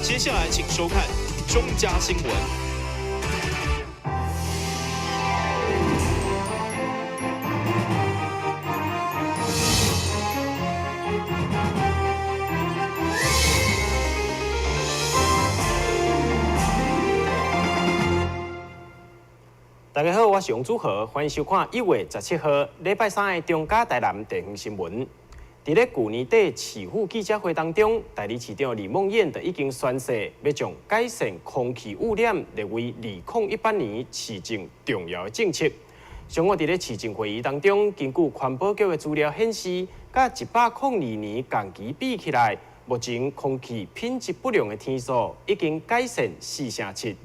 接下來請收看中嘉新聞。大家好，我是王祖豪，歡迎收看1月17號禮拜三的中嘉台南地方新聞。佇咧舊年底市府記者會當中，代理市長李孟諺就已經宣示，欲將改善空氣污染列為2018年市政重要的政策。上午佇咧市政會議當中，根據環保局的資料顯示，佮102年同期比起來，目前空氣品質不良的天數已經改善4成7。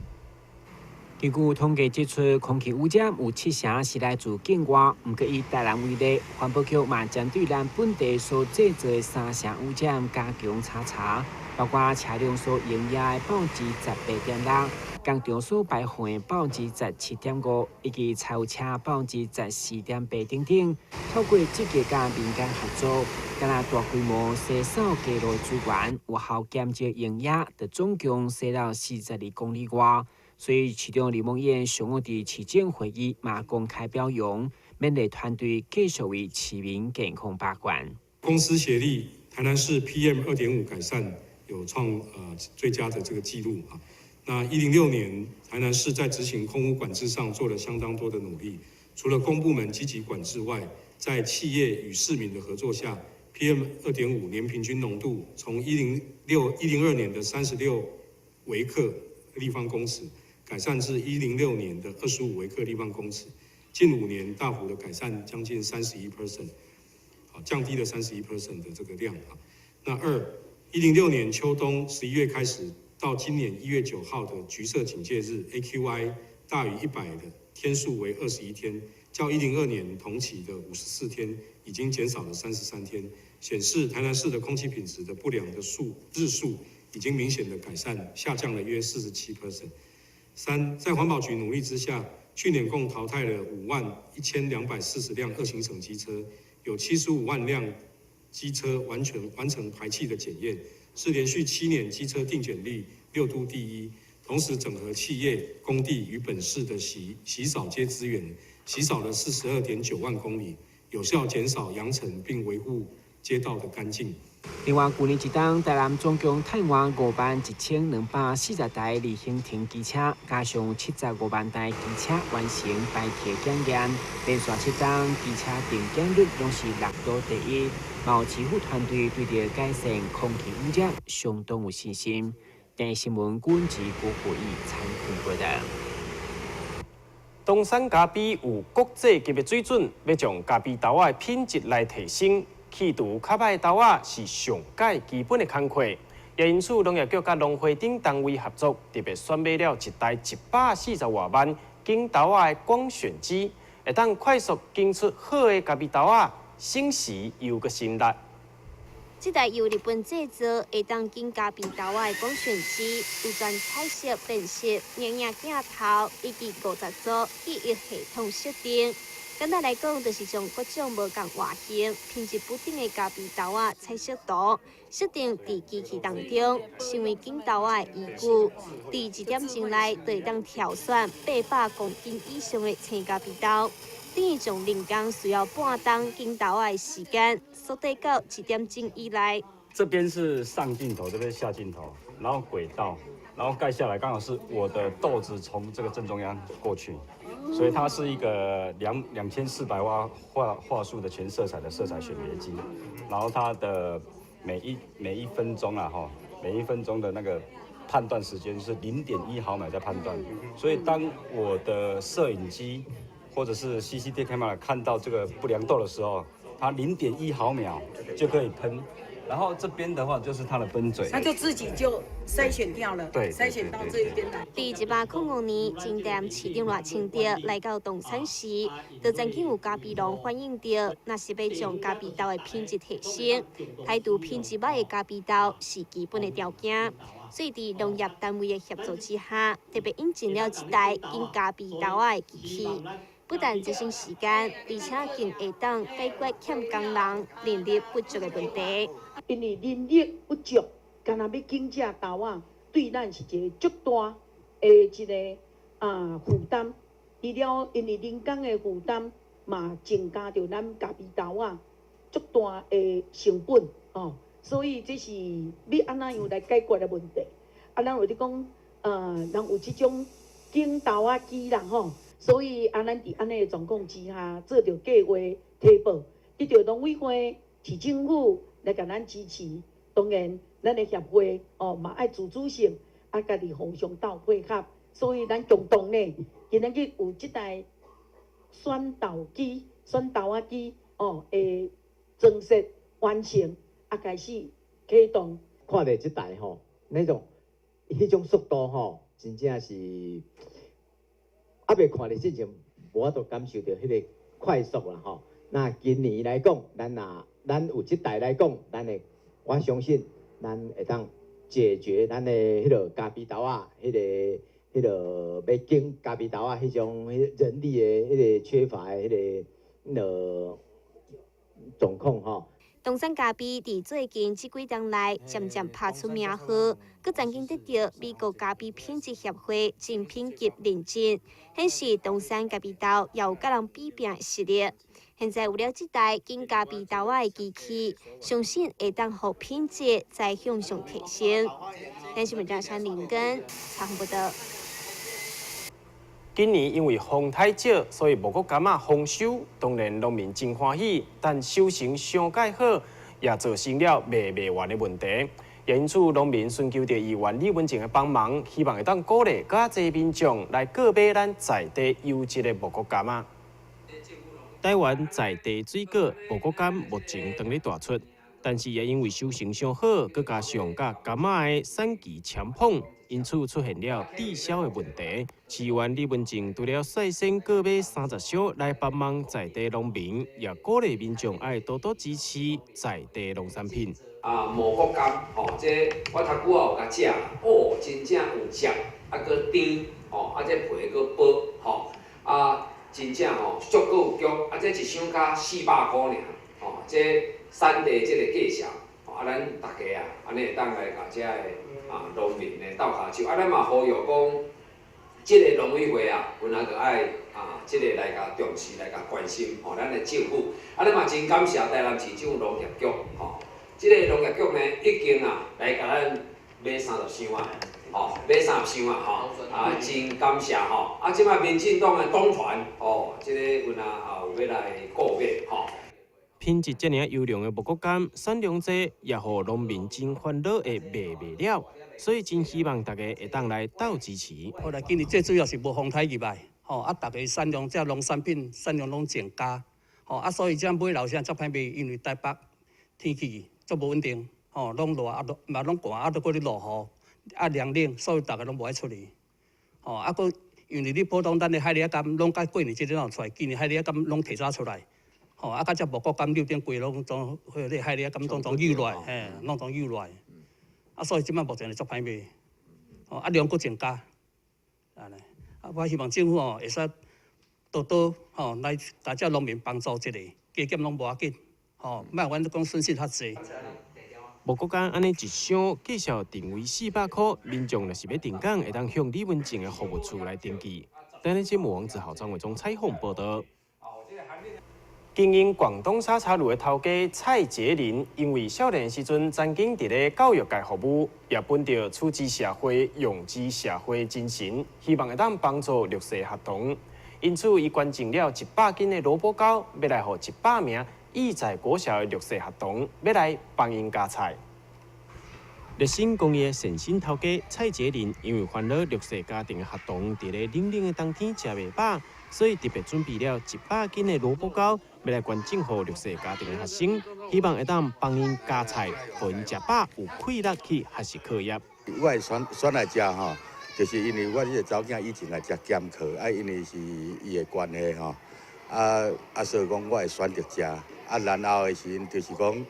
根據統計指出，空氣污染有七成是來自境外。毋過以台南為例，環保局嘛針對咱本地所製造的三成污染加強查查，包括車輛所營業的18.6%，工廠所排放的17.5%，以及柴油車14.8%等等。透過積極佮民間合作，敢若大規模洗掃街路資源，有效減少營業，就總共洗了42公里外。所以市長李孟諺上午佇市政會議嘛公開表揚，勉勵團隊繼續為市民健康把關。公私協力，台南市 PM 2.5改善有創最佳的這個紀錄啊。那106年，台南市在執行空污管制上做了相當多的努力，除了公部門積極管制外，在企業與市民的合作下，PM 2.5年平均濃度從102年的36微克立方公尺，改善至106年的25微克立方公尺，近5年大幅的改善將近31%，好，降低了31% 的這個量啊。那106年秋冬11月開始到今年1月9號的橘色警戒日 AQI 大於100的天數為21天，較102年同期的54天已經減少了33天，顯示台南市的空氣品質的不良的數日數已經明顯的改善，下降了約47%。三，在環保局努力之下，去年共淘汰了5萬1240輛二行程機車，有75萬輛機車完全完成排氣的檢驗，是連續7年機車定檢率六都第一。同時整合企業、工地與本市的洗洗掃街資源，洗掃了42.9萬公里，有效減少揚塵並維護街道的乾淨。另外，舊年一冬，台南總共汰換5萬1240台自行停機車，加上75萬台機車完成排氣檢驗，連續7冬機車定檢率攏是六都第一。嘛有市府團隊對著改善空氣污染相當有信心。電視新聞軍事國會議參與報道。東山咖啡有國際級的水準，欲將咖啡豆仔的品質來提升。去除較歹豆仔是上蓋基本的工課，也因此農業局佮農會等單位合作，特別選買了一台140外萬揀豆仔的廣選機，會當快速揀出好的咖啡豆仔，省時又閣省力。這台由日本製造、會當揀咖啡豆仔的廣選機，有全彩色辨識、影影鏡頭以及50組記憶系統設定。簡單來講，就是將各種無仝外形、品質不等的咖啡豆仔彩色圖設定佇機器當中，成為揀豆仔的依據。佇一點鐘內，就會當挑選800公斤以上的青咖啡豆，等於將人工需要半鐘揀豆仔的時間縮短到一點鐘以內。這邊是上鏡頭，這邊下鏡頭，然後軌道，然後蓋下來，剛好是我的豆子從這個正中央過去。所以它是一個2400萬畫素的全色彩的色彩選別機，然後它的每一分鐘啊，哈，每一分鐘的那個判斷時間是0.1毫秒在判斷，所以當我的攝影機或者是 CCTV camera 看到這個不良豆的時候，它0.1毫秒就可以噴。然後這邊的話就是它的噴嘴，它就自己就篩選掉了，對，篩選到這一邊來。佇105年，前台南市長賴清德來到東山時，就曾經有咖啡農反映著，若是欲將咖啡豆的品質提升，排除品質歹的咖啡豆是基本的條件。所以佇農業單位的協助之下，特別引進了一台揀咖啡豆仔的機器。不但節省時間，而且更會當解決欠工人人力不足的問題。因為人力不足，干焦欲揀這豆仔，對咱是一個足大的一個負擔。除了因為人工的負擔，嘛增加著咱咖啡豆仔足大的成本哦，所以這是欲按怎樣來解決的問題。啊，咱有咧講，人有這種揀豆仔機啦吼，所以啊，咱佇按呢的狀況之下，做著計畫提報，得著農委會、市政府來共咱支持。當然，咱的協會哦嘛愛自主性，啊，家己互相鬥配合。所以咱共同呢，今仔日有這台選豆機、選豆仔機哦，會裝設完成，啊，開始啟動。看著這台吼，那種彼種速度吼，真正是猶未看著之前，無法度感受著彼个快速啦吼。那今年來講，咱若咱有這台來講，咱會我相信咱會當解決咱的彼个咖啡豆仔，彼个欲揀咖啡豆仔彼種人力的彼个缺乏的彼个狀況吼。東山咖啡佇最近這幾冬來，漸漸拍出名號，閣曾經得著美國咖啡品質協會精品級認證，顯示東山咖啡豆也有佮人比拚的實力。現在有了這台揀咖啡豆仔的機器，相信會當予品質再向上提升。電視媒體林根採訪報導。今年因為風太少，所以五穀柑仔豐收，當然農民真歡喜。但收成傷蓋好，也造成了賣袂完的問題。也因此，農民尋求著議員李文靜的幫忙，希望會當鼓勵較濟民眾來購買咱在地優質的五穀柑仔。台灣在地水果五穀柑目前當咧大出，但是也因為收成傷好，閣加上佮柑仔的產期攕捧，因此出現了滯銷的問題。市議員李文靜除了率先購買30箱來幫忙在地農民，也鼓勵民眾愛多多支持在地農產品。啊，五穀柑，吼，這我頭拄仔有共食，哦，真正有汁，啊，閣甜，吼，啊，這皮閣薄，吼，啊，真正吼，足閣有腳，啊，這一箱才400箍爾，吼，這產地這个介紹，啊，咱大家啊，按呢會當來共遮个農民呢鬥跤手，啊，咱嘛呼籲講，這个農委會啊，本來就愛這个來共重視，來共關心，吼，咱的政府，啊，咱嘛真感謝台南市政府農業局，吼，這个農業局呢已經啊來共咱買30箱啊，吼，買30箱啊，吼，啊，真感謝吼，啊，這擺民進黨的黨團，哦，這个阮啊也有欲來購買，吼。品質遮爾優良的五穀柑，產量濟，也予農民真煩惱的賣袂了，所以真希望大家會當來鬥支持。後來今年最主要是無風颱入來，吼啊，逐个產量這農產品產量攏增加，吼啊，所以這買樓聲足歹賣，因為台北天氣足無穩定，吼，攏熱啊，嘛攏寒啊，閣閣咧落雨，啊涼冷，所以逐个攏無愛出去，吼啊，閣因為你普通咱的海蠣仔柑攏佮過年這陣有出來，今年海蠣仔柑攏提早出來。吼啊！佮這五穀柑六點幾攏總，彼个海蠣仔柑攏總幼落來，嘿，攏總幼落來。啊，所以這擺目前會足歹賣，吼啊量閣增加，按呢。啊，我希望政府吼會使多多吼來共這農民幫助一下，加減攏無要緊，吼，莫阮講損失較濟。五穀柑按呢一箱價數定位400箍，民眾若是欲訂購，會當向李文靜的服務處來登記。台南新聞王子豪、張偉忠採訪報導。經營廣東沙茶爐的頭家蔡傑林，因為少年時陣曾經佇咧教育界服務，也本著處之社會、用之社會精神，希望會當幫助弱勢學童。因此，伊捐贈了100斤的蘿蔔糕，欲來予100名義載國小的弱勢學童，欲來幫𪜶加菜。熱心公益的善心頭家蔡傑林，因為煩惱弱勢家庭的學童佇咧冷冷的冬天食袂飽，所以特別準備了100斤的蘿蔔糕，欲來捐贈予弱勢家庭的學生，希望會當幫𪜶加菜，予𪜶食飽有氣力去學習課業。我會選選來食吼，就是因為我這個查某囝以前來食兼課，啊，因為是伊的關係吼，啊啊，所以講我會選擇食，啊，然後的時陣就是講。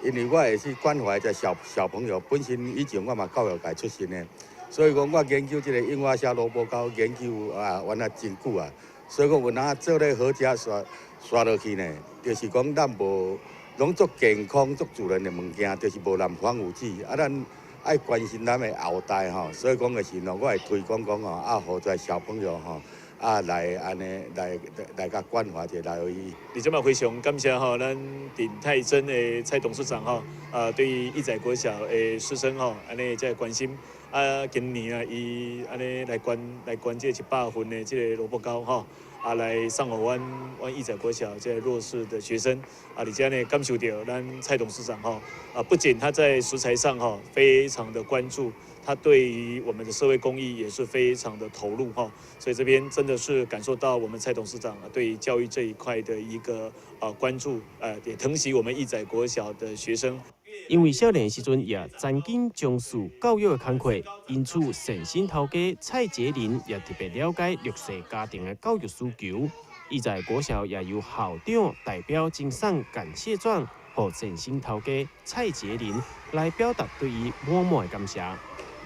因為我會去關懷這小小朋友，本身以前我嘛教育界出身的，所以講我研究這個櫻花蝦蘿蔔糕研究啊，原來真久啊，所以講有哪做咧好食，煞煞落去呢，就是講咱無攏足健康、足自然的物件，就是無含防腐劑啊，咱愛關心咱的後代吼，所以講的時陣，我會推廣講吼，啊，予遮小朋友吼，啊來按呢來來共關懷者來去。而且嘛非常感謝吼，咱鼎泰豐的蔡董事長吼，啊，對義載國小的師生吼，按呢遮關心。啊，今年啊，伊按呢來捐來捐這100份的這个蘿蔔糕吼，啊，來送予阮阮義載國小這个弱勢的學生。啊，而且呢，感受著咱蔡董事長吼，啊，不僅他在食材上吼非常的關注，他對於我們的社會公益也是非常的投入哈。所以這邊真的是感受到我們蔡董事長對於教育這一塊的一個啊關注，也疼惜我們義載國小的學生。因為少年時陣也曾經從事教育的工課，因此善心頭家蔡杰林也特別了解弱勢家庭的教育需求。伊在國小也由校長代表贈送感謝狀，予善心頭家蔡杰林來表達對伊滿滿的感謝。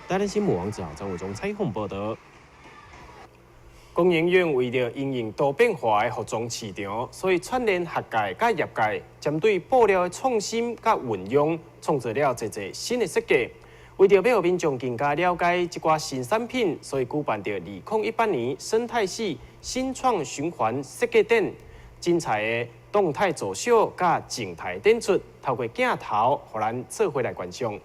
台南新聞王子豪、張偉忠採訪報導。工研院為著因應多變化的服裝市場，所以串聯學界佮業界，針對布料的創新佮運用，創造了濟濟新的設計。為著欲予民眾更加了解這寡新產品，所以舉辦著2018年生態系新創循環設計展，精彩的動態走秀佮靜態展出，透過鏡頭，予咱做伙來觀賞。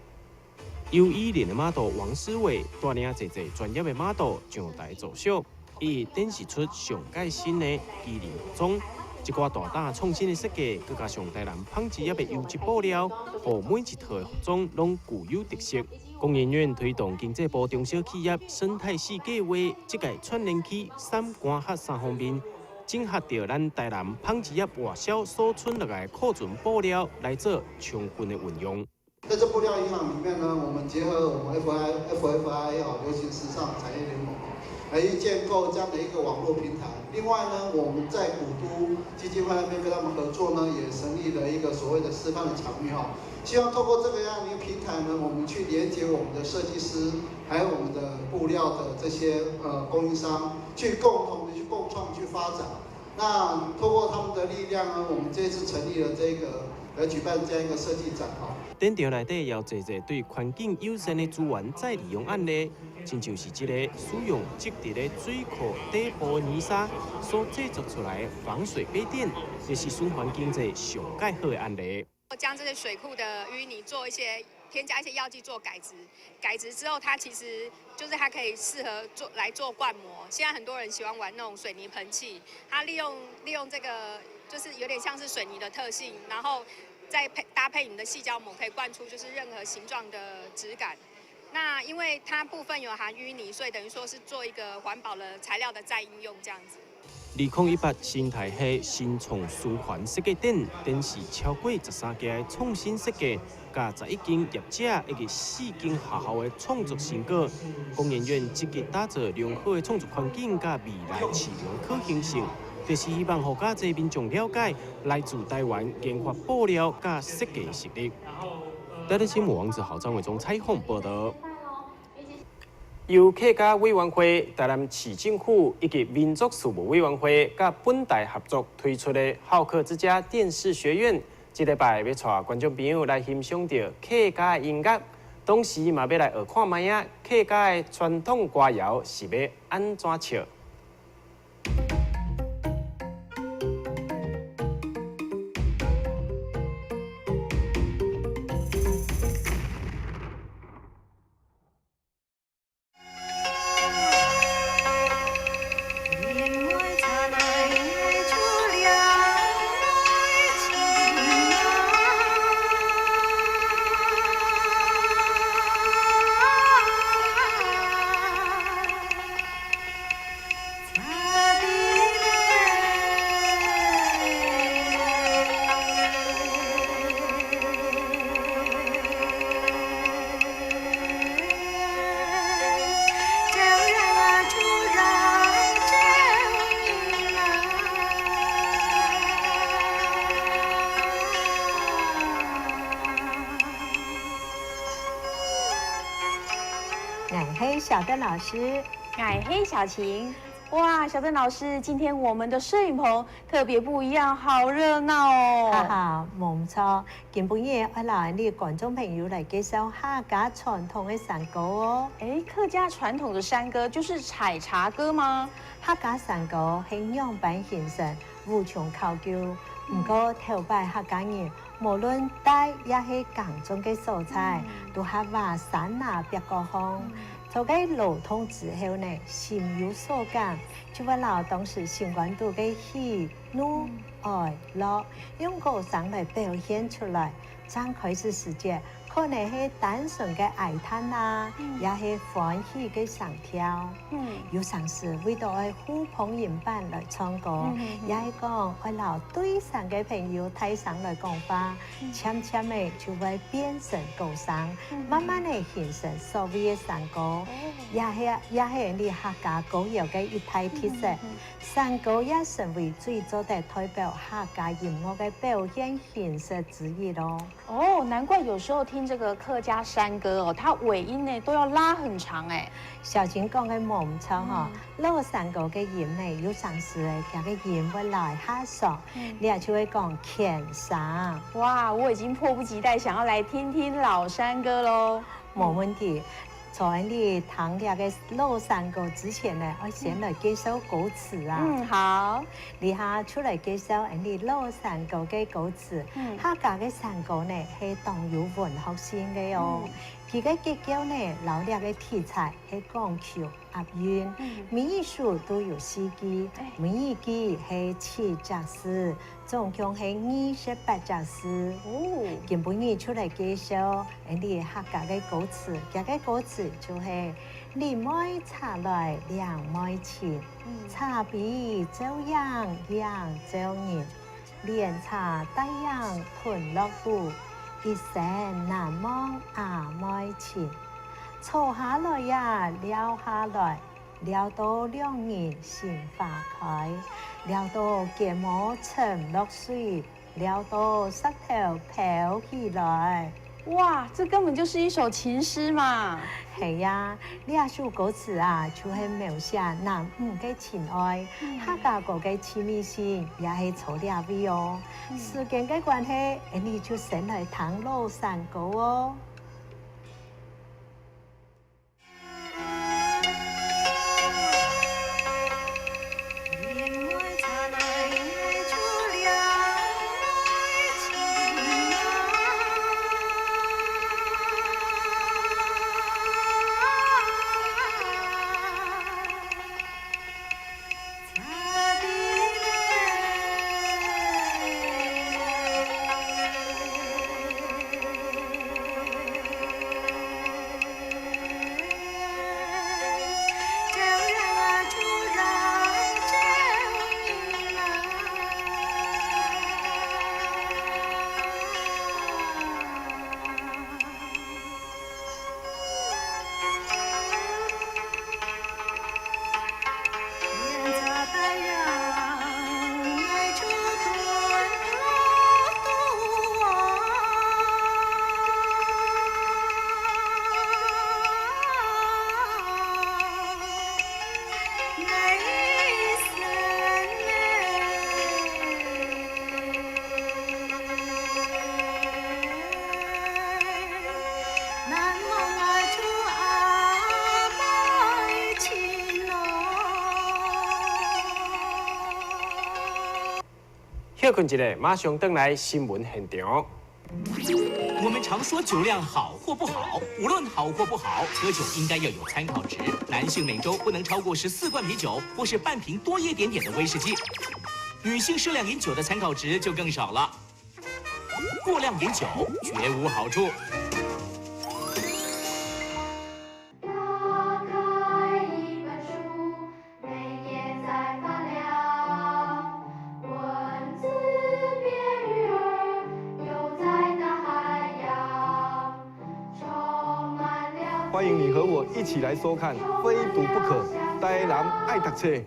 由伊練的 model 王思偉帶領濟濟專業的 model 上台走秀。伊展示出上蓋新的機能服裝，這寡大膽創新的設計，閣加上台南紡織業的優質布料，予每一套的服裝攏具有特色。工研院推動經濟部中小企業生態系計劃，這屆串聯起產官學三方面，整合著咱台南紡織業外銷所存落來的庫存布料來做充分的運用。在這布料銀行裡面呢，我們結合我們 FFI 哦，流行時尚產業聯盟。來建構這樣的一個網絡平台。另外呢，我們在古都基金會那邊跟他們合作呢，也成立了一個所謂的示範的場域哈。希望透過這個樣一個平台呢，我們去連接我們的設計師，還有我們的布料的這些供應商，去共同的去共創去發展。那透過他們的力量呢，我們這次成立了這個來舉辦這樣一個設計展哈。展場內底也有濟濟對環境友善的資源再利用案例，親像是這個使用積佇咧水庫底部泥沙所製作出來的防水杯墊，這是循環經濟上蓋好的案例。將這些水庫的淤泥做一些添加一些藥劑做改質，改質之後它其實就是它可以適合做來做灌模。現在很多人喜歡玩那種水泥噴漆，它利用這個就是有點像是水泥的特性，然後再搭配你的矽膠膜，可以灌出就是任何形狀的質感。那因為它部分有含淤泥，所以等於說是做一個環保的材料的再應用這樣子。2018生態系新創循環設計展，展示超過13家的創新設計，佮11間業者以及4間學校的創作成果。工研院積極打造良好的創作環境，佮未來市場可行性，就是希望予較濟民眾了解來自台灣研發布料佮設計實力。台南新聞王子豪、張偉忠採訪報導。由客家委員會、台南市政府以及民族事務委員會佮本台合作推出的好客之家電視學院，這禮拜欲帶觀眾朋友來欣賞著客家音樂，同時嘛欲來學看覓仔客家的傳統歌謠是欲按怎唱。我是小邓老师，𠊎係小晴，哇，小郑老师，今天我们的摄影棚特别不一样，好热闹哦！哈哈，無錯，今晡日我來呢觀眾朋友來介紹客家傳統的山歌哦。哎，客家傳統的山歌就是採茶歌嗎？客家山歌係樣板形式，無窮考究。毋過頭擺客家人，無論大抑係耕種的所在，都較話山那別個方。做個勞動之後呢，心有所感，就會摎當時心肝肚的喜怒哀樂，用歌聲來表現出來。剛開始時節，可能係單純的哀嘆啦，也係歡喜的上跳。有陣時為著愛呼朋引伴來唱歌，也係講愛摎對上的朋友帶上來講話，漸漸的就會變成歌聲，慢慢的形成所謂的山歌，也係你客家歌謠的一大特色。山歌也成為最早的代表客家音樂的表現形式之一咯。哦，難怪有時候聽這個客家山歌哦，它尾音呢都要拉很長哎。小琴講的無錯吼，老山歌的音呢有陣時的，這個音會來較長，你也就會講輕聲。哇，我已經迫不及待想要來聽聽老山歌嘍。沒問題。在你聽這個老山歌之前呢，我先來介紹歌詞啊。嗯，好。你下出來介紹你老山歌的歌詞。客家的山歌呢，係當有文學性的哦。佢個結構呢，老兩個題材係講求押韻，每一首都有四句，每一句係七隻字，總共係28隻字。哦，今晡日出來介紹你客家的歌詞，這個歌詞就是你愛茶來兩愛情，茶比朝陽陽照人，連茶帶陽吞落肚。一生難忘阿妹情，坐下來呀聊下來，聊到兩人心花開，聊到睫毛沉落水，聊到舌頭飄起來。哇，這根本就是一首情詩嘛！係呀，呢首歌詞啊，就係描寫男女的情愛，客家歌的趣味性也係錯兩位哦。時間的關係，你就先來聽老山歌哦。休困一下，馬上轉來新聞現場。我們常說酒量好或不好，無論好或不好，喝酒應該要有參考值。男性每週不能超過14罐啤酒，或是半瓶多一點點的威士忌。女性適量飲酒的參考值就更少了。過量飲酒絕無好處。歡迎你和我一起來收看《非讀不可》，台南愛讀冊。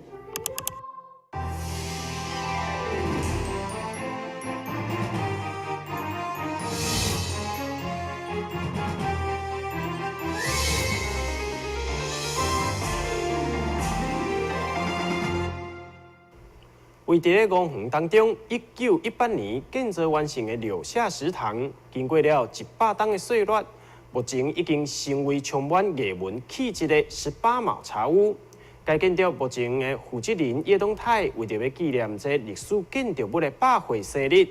位佇咧五園當中，1918年建造完成的柳下食堂，經過了100冬的歲月，目前已經成為充滿藝文氣質的十八卯茶屋。該建築目前的負責人葉東泰為著欲紀念這歷史建築物的百歲生日，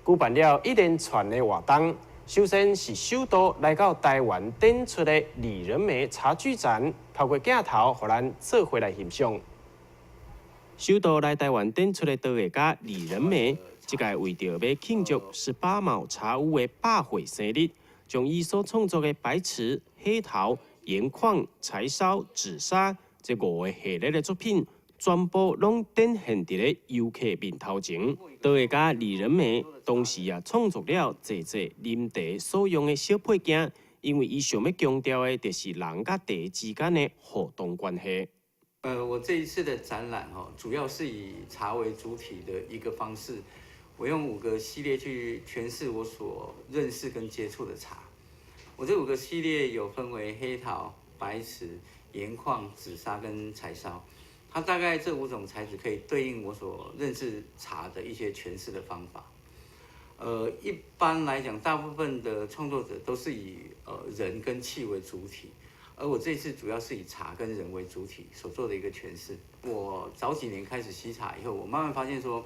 舉辦了一連串的活動。首先是首度來到台灣展出的李仁梅茶具展，透過鏡頭予咱做伙來欣賞。首度來台灣展出的陶藝家李仁梅，這屆為著欲慶祝十八卯茶屋的百歲生日，將伊所創作的白瓷、黑陶、鹽礦、柴燒、紫砂這五个系列的作品，全部攏展現佇咧遊客面頭前。陶藝家李仁梅同時也創作了濟濟啉茶所用的小配件，因為伊想欲強調的，就是人佮茶之間的互動關係。我這一次的展覽哈，主要是以茶為主體的一個方式，我用五個系列去詮釋我所認識跟接觸的茶。我這五個系列有分為黑陶、白瓷、鹽礦、紫砂跟柴燒，它大概這五種材質可以對應我所認識茶的一些詮釋的方法。一般來講，大部分的創作者都是以人跟器為主體。而我這次主要是以茶跟人為主體所做的一個詮釋。我早幾年開始習茶以後，我慢慢發現說，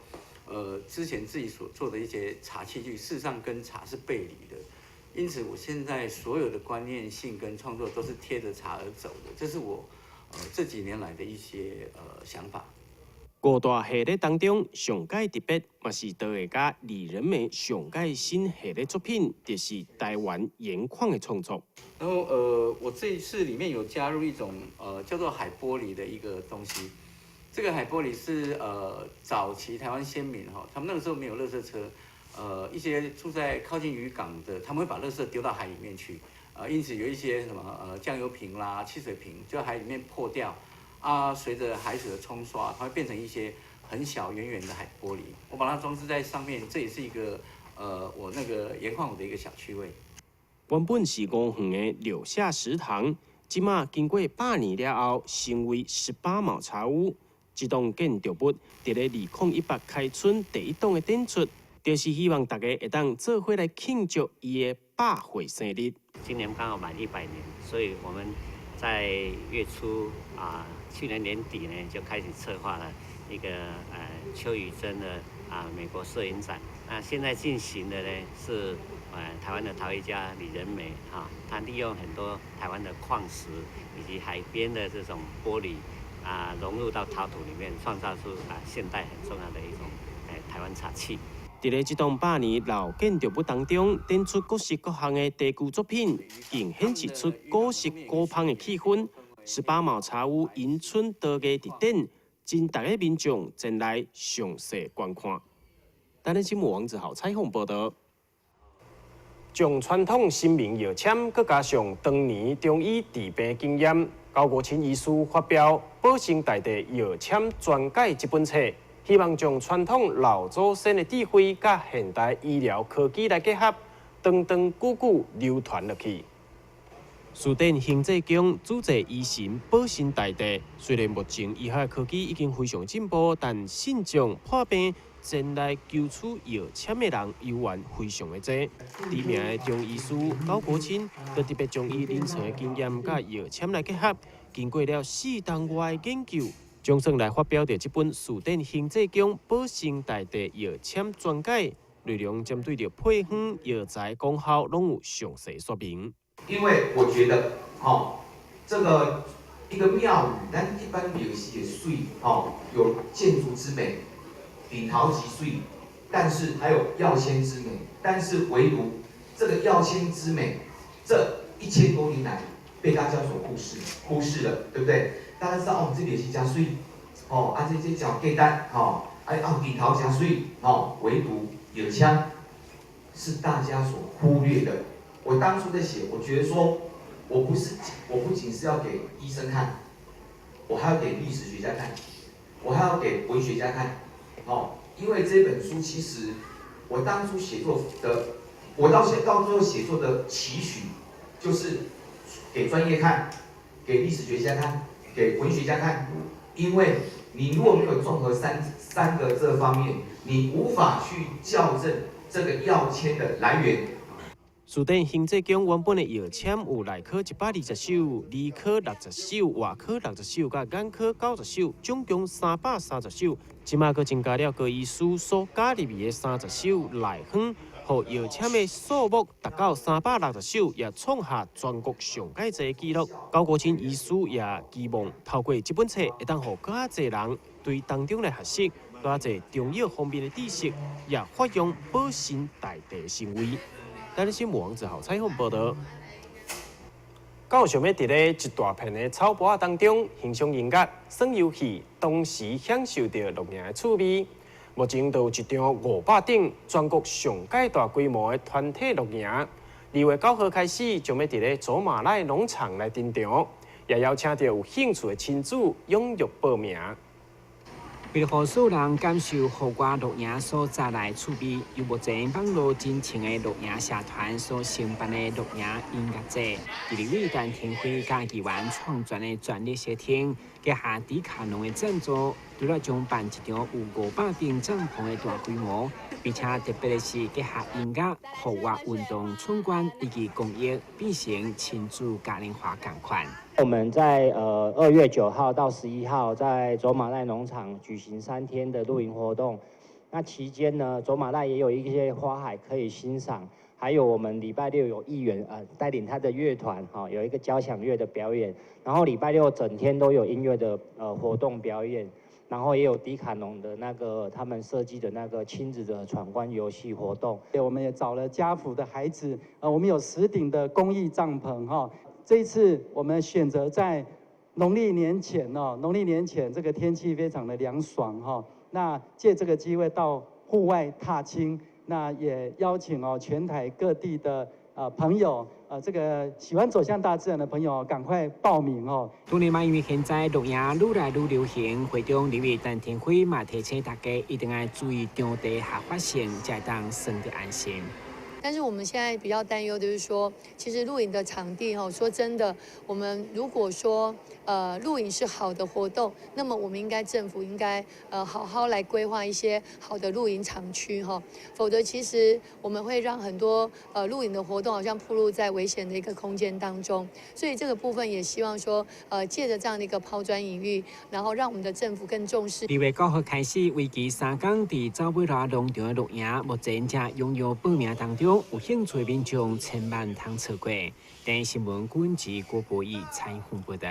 之前自己所做的一些茶器具，事實上跟茶是背離的。因此，我現在所有的觀念性跟創作都是貼着茶而走的。這是我，這幾年來的一些想法。五大系列當中，上蓋特別，嘛是陶藝家李仁梅上蓋新系列作品，就是台灣鹽礦的創作。然後，我這一次裡面有加入一種叫做海玻璃的一個東西。這個海玻璃是早期台灣先民哈，他們那個時候沒有垃圾車，一些住在靠近漁港的，他們會把垃圾丟到海裡面去，因此有一些什麼醬油瓶啦、汽水瓶，就海裡面破掉。啊，隨着海水的沖刷，它會變成一些很小圓圓的海玻璃。我把它裝飾在上面，這也是一個我那個鹽礦的一個小趣味。原本是五園的柳下食堂，這馬經過百年了後，成為十八卯茶屋。這棟建築物佇咧2018開春第一檔的展出，就是希望大家會當做伙來慶祝伊的百歲生日。今年剛好滿100年，所以我們在月初啊，去年年底呢就開始策劃了一個邱雨珍的啊美國攝影展。那現在進行的呢是台灣的陶藝家李仁梅啊，他利用很多台灣的礦石以及海邊的這種玻璃啊，融入到陶土裡面，創造出啊現代很重要的一種台灣茶器。佇咧這棟百年老建築物當中，展出各式各項的茶具作品，更顯示出古色古香的氣氛。十八卯茶屋迎春陶藝特展，真大个民眾前來詳細觀看。台南新聞王子豪採訪報導。將傳統神明藥籤，閣加上當年中醫治病經驗，高國清醫師發表《保生大帝藥籤專解》這本冊。希望將傳統老祖先的智慧，佮現代醫療科技來結合，長長久久流傳落去。書店行濟宮主祭醫神保生大帝，雖然目前醫學科技已經非常進步，但信眾破病前來求取藥籤的人猶原非常的濟。知名的中醫師高國清，就特別將伊臨床的經驗佮藥籤來結合，經過了四冬外的研究。總算來發表著這本《書店行濟宮保生大帝藥籤專解》，內容針對著配方、藥材功效，攏有詳細說明。因為我覺得，吼，這個一個廟宇，咱一般廟是會媠，吼，有建築之美，頂頭之媠，但是還有藥籤之美，但是唯獨這個藥籤之美，這1000多年來被大家所忽視，忽視了，對不對？大家知道哦，這裡是誠媠，哦，啊，這這誠簡單，吼，啊啊，頂頭誠媠，吼，唯獨藥籤是大家所忽略的。我當初在寫，我覺得說，我不是，我不僅是要給醫生看，我還要給歷史學家看，我還要給文學家看，哦，因為這本書其實我當初寫作的，我到現到最後寫作的期許，就是給專業看，給歷史學家看，給文學家看，因為你你如果沒有綜合三個這方面，你無法去校正這個藥籤的來源。書店行政宮原本的藥籤有內科120首、兒科60首、外科60首、佮眼科90首，總共330首。這馬閣增加了高醫師所加入去的30首內方，予藥籤的數目達到360首，也創下全國上蓋濟的紀錄。高國清醫師也期望透過這本冊，會當予閣較濟人對當中來學習，閣較濟中藥方面的知識，也發揚保身大地行為。台視新聞王子豪採訪報導。到想欲佇咧一大片的草坡仔當中欣賞音樂、耍遊戲，同時享受著露營的趣味。目前就有一場500頂全國上蓋大規模的團體露營。2月9號開始，將欲佇咧祖馬拉農場來登場，也邀請著有興趣的親子踴躍報名。為了予所有人感受戶外露營所帶來趣味，由目前網路真紅的露營社團所承辦的露營音樂節，佇立委陳庭輝佮議員創全的全力協調，結合迪卡儂的贊助，除了將辦一場有500頂帳篷的大規模，並且特別的是結合音樂、戶外運動、春觀以及公益，變成親子嘉年華仝款。我們在2月9號到11號，在走馬瀨農場舉行3天的露營活動。那期間呢，走馬瀨也有一些花海可以欣賞，還有我們禮拜六有議員帶領他的樂團，哈，有一個交響樂的表演。然後禮拜六整天都有音樂的活動表演，然後也有迪卡儂的那個他們設計的那個親子的闖關遊戲活動。我們也找了家福的孩子，我們有10頂的公益帳篷，哈。這一次我們選擇在農曆年前哦，農曆年前這個天氣非常的涼爽哈，那借這個機會到戶外踏青，那也邀請哦全台各地的朋友，這個喜歡走向大自然的朋友，趕快報名哦。當然嘛，因為現在露營愈來愈流行，會長立委陳庭輝嘛提醒大家一定愛注意場地合法性，才會當耍得安心。但是我們現在比較擔憂的就是說，其實露營的場地哈，說真的，我們如果說露營是好的活動，那麼我們應該政府應該好好來規劃一些好的露營場區哈，否則其實我們會讓很多露營的活動好像暴露在危險的一個空間當中，所以這個部分也希望說借著這樣的一個拋磚引玉，然後讓我們的政府更重視。2月9號開始，為期3天佇走馬瀨農場的露營，目前正踴躍報名當中。有興趣民眾千萬通錯過。電視新聞軍事郭博義採訪報道。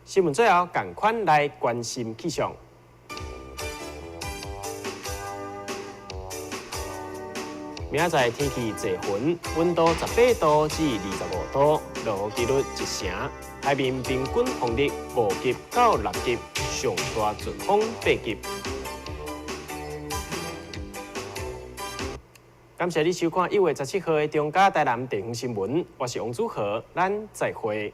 新聞最後，仝款來關心氣象。明仔載天氣濟雲，溫度18度至25度，落雨幾率1成。海面平均風力5級到6級，上大陣風8級。感謝你收看1月17號的中嘉台南地方新聞，我是王祖豪，咱再會。